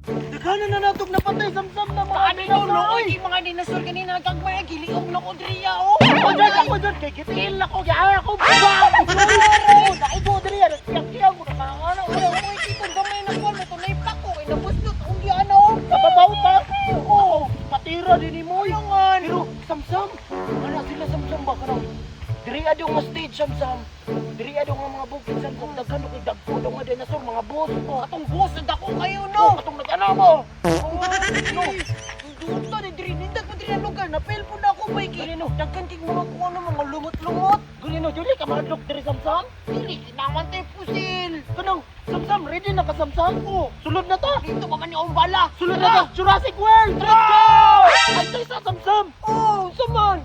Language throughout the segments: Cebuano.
Daghanan na natog napatay samsam na mga Kaani no, dinosaur, looy oy. kay mga dinosaur kanina gagmay giliog na ko diri oh. Ako dyan, ako dyan, kay kitil ako, gaya ako, bam! Oh, naigo diri ah, nagsiyak-siyak ko nakangana. Wala ko kitong gamay na kuan mo tunay pa ko kay nabuslot ang di ano. Kababaw ta! Oo, patira din ni Moy. Kailangan. Pero, samsam, wala sila samsam ba kanang diri adyo nga stage samsam. Diri adyo nga mga bukid samsam daghan kay dagko daw nga dinosaur mga boss. Oh, atong boss na dako kayo No, no. katong nag-ano mo. Oh, no. Duta ni diri nindag mo diri ang lugar napil po na ako bay kay. Dili, no. Daghan kay mga kuan no, mga lumot-lumot. Gani no, dili ka mahadlok diri samsam. Dili kinaman tay pusil. Kanang samsam ready na ka samsam? Oh, sulod na ta. Dito pa man ni akong bala. Sulod na ta. Jurassic World. Let's go! Ay, sa samsam. Oh, saman.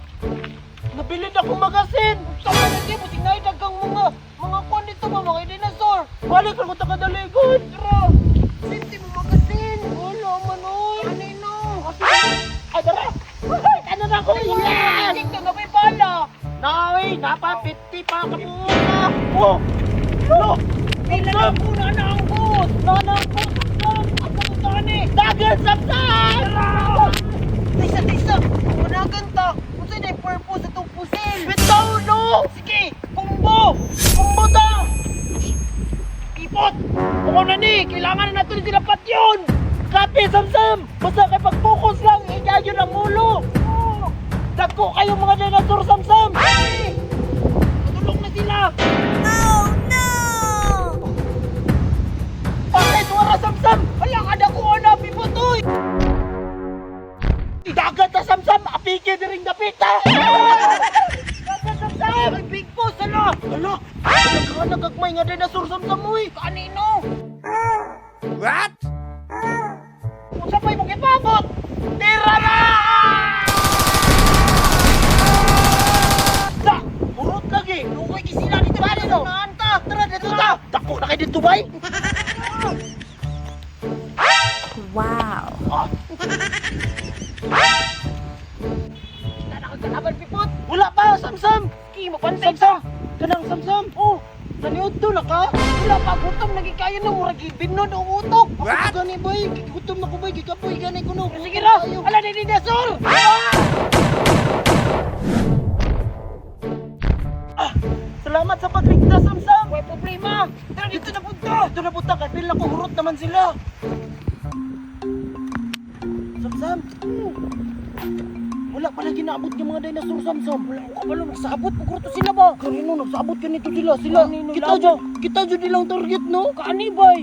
Nabilin ako magasin. Saman na di mo sinay daghang mga kuan dito ba mga dinosaur. Balik ako ta kadaligon. Tara. Sinti mo magasin. Wala man oy. Kanino? Ay, dara. Ano na ko? Yes! Dito na may bala. Naoy, napa 50 pa kabuo na. Oh. No. Pila na po na na ang boss. Na na po samsam. Ang pumunta ni. Dagan samsam. Tisa, tisa. Unagan ta. Unsa na purpose atong pusil? Bitaw no. Sige, kumbo. Kumbo ta. Ipot. Kumo na ni, kailangan na natin sila patyon. Kape samsam. Basta kay pag-focus lang, igayon ang ulo. Oh, Dagko kayo mga dinosaur samsam. ay! Matulog na sila. Oh no! Patay tuwara samsam. Wala ka na kuha na, pipotoy. Dagat na samsam. Apike diring dapita. Dagat samsam. Ay, big boss, ala. Ala, nagkakagmay nga dinosaur samsam oy. Kanino? What? Unsa pa'y mong ipabot? Tira na! Sa, urot lagi. Lukoy sila dito. Bali, no? Naan ta. Tara dito ta. Dako na kay dito bay. Wow. Ah, Kita na kang kalaban, pipot. wala pa samsam. Sige, mabantay Samsam. ta. Kanang samsam. Oh, naniud to na ka. Wala pa, gutom. Naging kaya na, murag ibinod ang utok. Ako pa gani bay, gutom na ko bay, gikapoy gani ko no. Sige ra, ala ni dinosaur. Ah, salamat sa pagligtas samsam. May problema. Tara dito na punta. Dito na punta kay pila ko hurot naman sila. Samsam. Wala pala ginaabot ng mga dinosaur samsam. Wala ko kabalo, nagsabot pugurto sila ba? Kanino nagsabot kanito sila sila. Kanino Kita labo? jud, kita jud nilang target no. Kaani bay?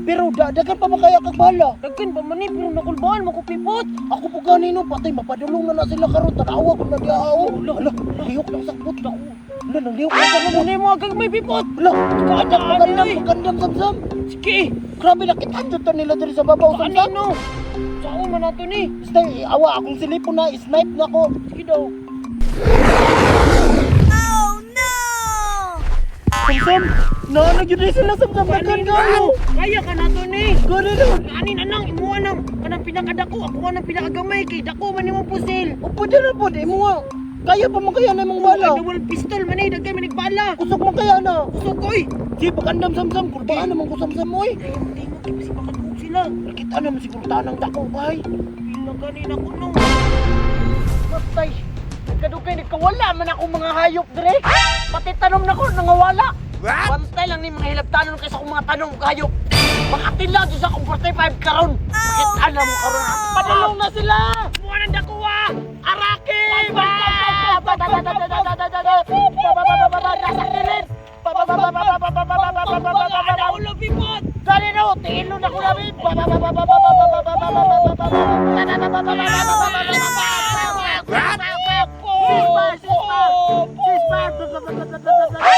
Pero dadagan pa ba kaya kag bala? Daghan ba man ni pero nakulbaan mo ko pipot. Ako po ganino patay mapadulong na na sila karon tanawa ko na diha oh. Ala, ala, lihok na sakbot na ko. Ala, nalihok na sakbot. Ano mo agag may pipot? Ala, magandang magandang Kaani, oy. magandang samsam. Sige. Grabe nakita jud ta nila diri sa babaw samsam. Kanino? Saan man nato ni? Basta awa akong silipon na snipe na ko. Sige daw. Oh no! Samsam, naana gyud ni sila samsam daghan kayo. Kaya ka nato ni. Ganino. Ani na nang imuha nang kanang pinakadako, ako nang pinakagamay kay dako man imong pusil. O pwede na po, di mo nga. Kaya pa man kaya na imong bala. Ay, double pistol man eh, daghan man bala. Kusog man kaya na. Kusog oy. Di, pagandam samsam, kulbaan naman ko samsam oy. Ay, tingog kay basi makadungog sila. Nakita naman siguro tanang dako bay. Pila kanina ko no. Patay. Nagkadugay nagkawala man ako mga hayop dire. Pati tanom na ko nangawala. What? Bantay lang ni mga hilabtanon kaysa akong mga tanom hayop. Makatila jud sa akong 45 karon. Bakit alam mo karon? ha? Padulong na sila! Muha nang dakuha! Araki! Nasa kilid! Ana ulo pipot! Ganino, tiilo na ko namin!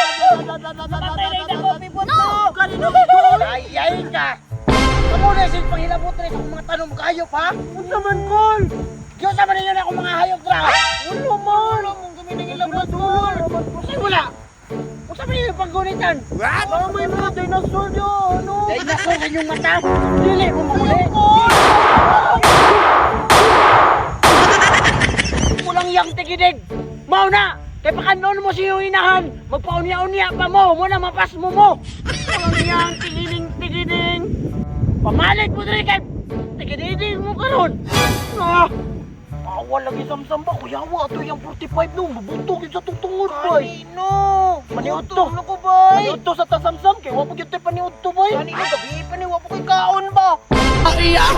Patay na dako pipot no! Ganino, ay ay ka! Kamu na sin panghilabot na sa akong mga tanom hayop ha? Unsa man kol? Diyos naman ninyo na akong mga hayop dra! Wala man! Wala mong kami nangilabot tol! Usay wala! Unsa man yung paggunitan? What? Baka may mga dinosaur diyo, ano? Dinosaur sa inyong mata! Dili mo muli! Walang yang tigidig! Mao na! Kay pakanon mo siyong inahan, magpaunya-unya pa mo, muna mapas mo mo! Walang yang tigining tigining! Pamalit mo diri kay Tigididi mo karon. Ah! Bawal lagi, Samsam ba? Kuyawa ato yung 45 no. Mabutog yun sa tungtungod bay. Kanino? Paniud to. Gutom na ko bay. Paniud to sa tasamsam kay wa pa gyud tay paniud to bay. Kanino gabi pa ni wa pa koy kaon ba? Iya.